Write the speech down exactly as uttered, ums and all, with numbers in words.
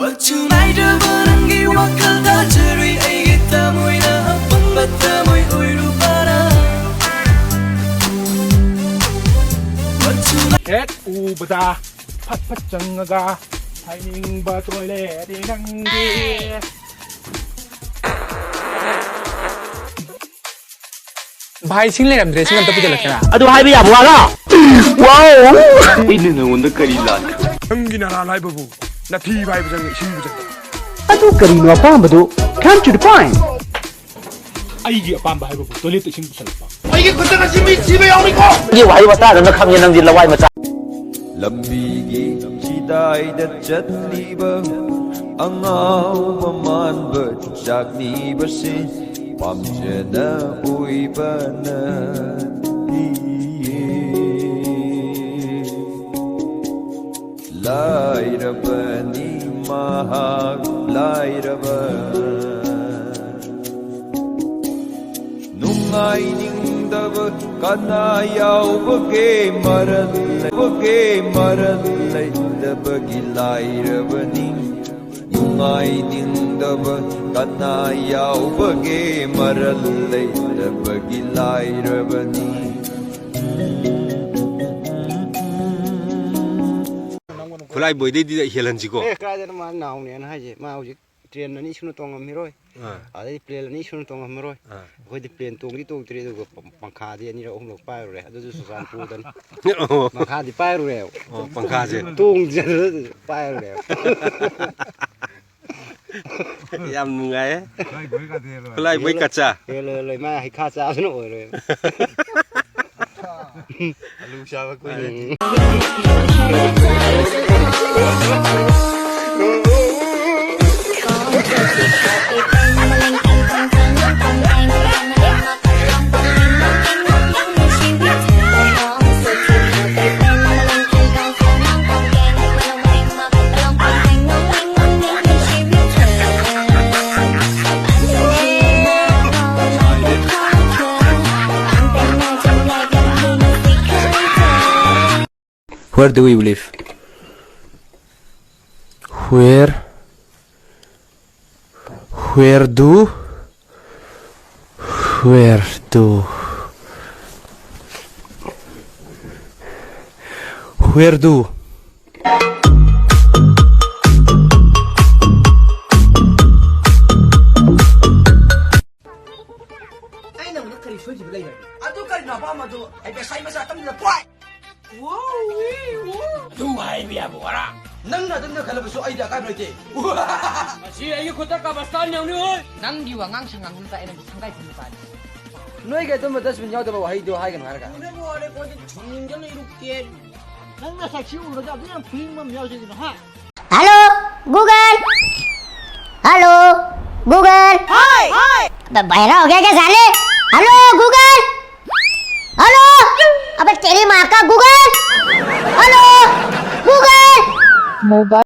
ꯃꯆꯨ ꯅꯥꯏꯗ꯭ꯔꯕ ꯅꯪꯒꯤ ꯋꯥꯈꯜꯗ ꯆꯔꯨꯏ ꯑꯩꯒꯤ ꯊꯃꯣꯏꯅ ꯑꯄꯪꯕ ꯊꯃꯣꯏ ꯑꯣꯏꯔꯨꯕꯔꯥ? ꯃꯆꯨ ꯍꯦꯛ ꯎꯕꯗ ꯐꯠ ꯐꯠ ꯆꯪꯉꯒ ꯍꯥꯏꯅꯤꯡꯕ ꯇꯣꯏꯂꯦꯠꯅꯤ ꯅꯪꯗꯤ꯫ ꯚꯥꯏ, ꯏꯁꯤꯡ ꯂꯩꯔꯝꯗ꯭ꯔꯦ, ꯏꯁꯤꯡ ꯑꯝꯇ ꯄꯨꯁꯤꯜꯂꯛꯀꯦꯔꯥ? ꯑꯗꯨ ꯍꯥꯏꯕ ꯌꯥꯕ ꯋꯥꯔꯣ? ꯑꯩꯅ ꯅꯉꯣꯟꯗ ꯀꯔꯤ ꯂꯥꯟꯈ꯭ꯔꯦ? ꯅꯪꯒꯤ ꯅꯔꯥꯜ ꯍꯥꯏꯕꯕꯨ ꯅꯊꯤ ꯐꯥꯏꯕ ꯆꯪꯉꯤ, ꯏꯁꯤꯡ ꯄꯨꯁꯤꯜꯂꯛꯀꯦ꯫ ꯑꯗꯨ ꯀꯔꯤꯅꯣ ꯑꯄꯥꯝꯕꯗꯨ? Come to the point. ꯑꯩꯒꯤ ꯑꯄꯥꯝꯕ ꯍꯥꯏꯕꯕꯨ ꯇꯣꯏꯂꯦꯠꯇ ꯏꯁꯤꯡ ꯄꯨꯁꯜꯂꯛꯄ꯫ ꯑꯩꯒꯤ ꯈꯨꯠꯇ ꯉꯁꯤ ꯃꯤ ꯁꯤꯕ ꯌꯥꯎꯔꯤꯀꯣ꯫ ꯅꯪꯒꯤ ꯋꯥꯍꯩ ꯋꯥꯇꯥꯗꯨꯅ ꯈꯪꯉꯦ ꯅꯪꯗꯤ ꯂꯋꯥꯏ ꯃꯆꯥ꯫ ꯂꯝꯕꯤꯒꯤ ꯆꯤꯗꯥꯏꯗ ꯆꯠꯂꯤꯕ ꯑꯉꯥꯎꯕ ꯃꯥꯟꯕ ꯆꯥꯛꯅꯤꯕꯁꯤ ꯄꯥꯝꯖꯅ ꯑꯣꯏꯕ ꯅꯠꯇꯤꯌꯦ꯫ ꯂꯥꯏꯔꯕꯅꯤ ꯃꯍꯥꯛ ꯂꯥꯏꯔꯕ꯫ ꯅꯨꯡꯉꯥꯏꯅꯤꯡꯗꯕ ꯀꯅꯥ ꯌꯥꯎꯕꯒꯦ ꯃꯔꯜ ꯂꯩꯕꯒꯦ ꯃꯔꯜ ꯂꯩꯇꯕꯒꯤ ꯂꯥꯏꯔꯕꯅꯤ꯫ ꯅꯨꯡꯉꯥꯏꯅꯤꯡꯗꯕ ꯀꯅꯥ ꯌꯥꯎꯕꯒꯦ ꯃꯔꯜ ꯂꯩꯇꯕꯒꯤ ꯂꯥꯏꯔꯕꯅꯤ꯫ ꯈꯨꯠꯂꯥꯏ ꯕꯣꯏꯗꯩꯗꯤ ꯍꯦꯜꯍꯟꯁꯤꯀꯣ꯫ ꯑꯦ, ꯀꯥꯏꯗꯅꯣ ꯃꯥ ꯅꯥꯎꯅꯦꯅ ꯍꯥꯏꯁꯦ? ꯃꯥ ꯍꯧꯖꯤꯛ ꯇ꯭ꯔꯦꯟ ꯑꯅꯤ ꯁꯨꯅ ꯇꯣꯡꯉꯝꯃꯤꯔꯣꯏ, ꯑꯥ꯫ ꯑꯗꯩ ꯄ꯭ꯂꯦꯟ ꯑꯅꯤ ꯁꯨꯅ ꯇꯣꯡꯉꯝꯃꯔꯣꯏ꯫ ꯑꯥ꯫ ꯑꯩꯈꯣꯏꯗꯤ ꯄ꯭ꯂꯦꯟ ꯇꯣꯡꯗꯤ ꯇꯣꯡꯗ꯭ꯔꯤ, ꯑꯗꯨꯒ ꯄ-, ꯄꯪꯈꯥꯗꯤ ꯑꯅꯤꯔꯛ ꯑꯍꯨꯝꯂꯛ ꯄꯥꯏꯔꯨꯔꯦ, ꯑꯗꯨꯁꯨ ꯆꯨꯔꯆꯥꯟꯄꯨꯔꯗꯅꯤ꯫ ꯑꯣ꯫ ꯄꯪꯈꯥꯗꯤ ꯄꯥꯏꯔꯨꯔꯦꯕ꯫ ꯑꯣ, ꯄꯪꯈꯥꯁꯦ꯫ ꯇꯣꯡꯗ꯭ꯔꯤ, ꯑꯗꯨꯁꯨ ꯄꯥꯏꯔꯨꯔꯦꯕ꯫ ꯌꯥꯝ ꯅꯨꯡꯉꯥꯏꯌꯦ꯫ ꯈꯨꯠꯂꯥꯏ ꯕꯣꯏ ꯀꯥꯗꯤ ꯍꯦꯜꯂꯣꯏ꯫ ꯈꯨꯠꯂꯥꯏ ꯕꯣꯏ ꯀꯠꯆꯥ꯫ ꯍꯦꯜꯂꯣꯏ, ꯍꯦꯜꯂꯣꯏ, ꯃꯥ ꯍꯩꯈꯥ ꯆꯥꯕꯅ ꯑꯣꯏꯔꯣꯏꯕ꯫ ꯑꯂꯨ ꯆꯥꯕ ꯀꯨꯏꯔꯦ꯫ ꯎꯝ꯫ Where do you live? Where Where do? Where do? Where do? ꯑꯩ ꯅꯉꯣꯟꯗ ꯀꯔꯤ ꯁꯣꯏꯈꯤꯕ ꯂꯩꯔꯒꯦ? ꯑꯗꯨ ꯀꯔꯤꯅꯣ ꯑꯄꯥꯝꯕꯗꯨ? ꯑꯩ ꯄꯩꯁꯥ ꯃꯆꯥ ꯇꯝꯗ ꯄꯣꯏ! ꯑꯗꯨ ꯍꯥꯏꯕ ꯌꯥꯕ ꯋꯥꯔꯥ? ꯅꯪꯅ ꯑꯗꯨꯝꯅ ꯈꯜꯂꯕꯁꯨ ꯑꯩꯗꯤ ꯑꯀꯥꯏꯕ ꯂꯩꯇꯦ꯫ ꯃꯁꯤ ꯑꯩꯒꯤ ꯈꯨꯠꯇ ꯀꯕꯁꯇꯥꯟ ꯌꯧꯅꯤ ꯍꯣꯏ꯫ ꯅꯪꯒꯤ ꯋꯥꯉꯥꯡ ꯁꯉꯥꯡꯗꯨꯗ ꯑꯩꯅ ꯁꯪꯒꯥꯏ ꯈꯨꯝꯕ ꯇꯥꯔꯦ꯫ ꯅꯣꯏꯒꯤ ꯑꯗꯨꯝꯕ dustbin ꯌꯥꯎꯗꯕ ꯋꯥꯍꯩꯗꯣ ꯍꯥꯏꯒꯅꯨ ꯍꯥꯏꯔꯒ꯫ ꯎꯅꯕ ꯋꯥꯔꯦ, ꯑꯩꯈꯣꯏꯗꯤ ꯊꯨꯝꯅꯤꯡꯗꯅ ꯏꯔꯨꯞꯀꯦ꯫ ꯅꯪ ꯅꯁꯛꯁꯤ ꯎꯔꯒ ꯑꯗꯨ ꯌꯥꯝ ꯐꯨꯅꯤꯡꯕ ꯑꯃ ꯌꯥꯎꯖꯩꯗꯅ, ꯍꯥ? Hello Google. Hello Google. ꯍꯣꯏ, ꯍꯣꯏ. ꯕ-, ꯕꯩꯔꯥ ꯍꯧꯒꯦ ꯀꯦ ꯁꯥꯂꯦ? Hello Google. Hello. अबे तेरी माँ का Google. Hello Google. Mobile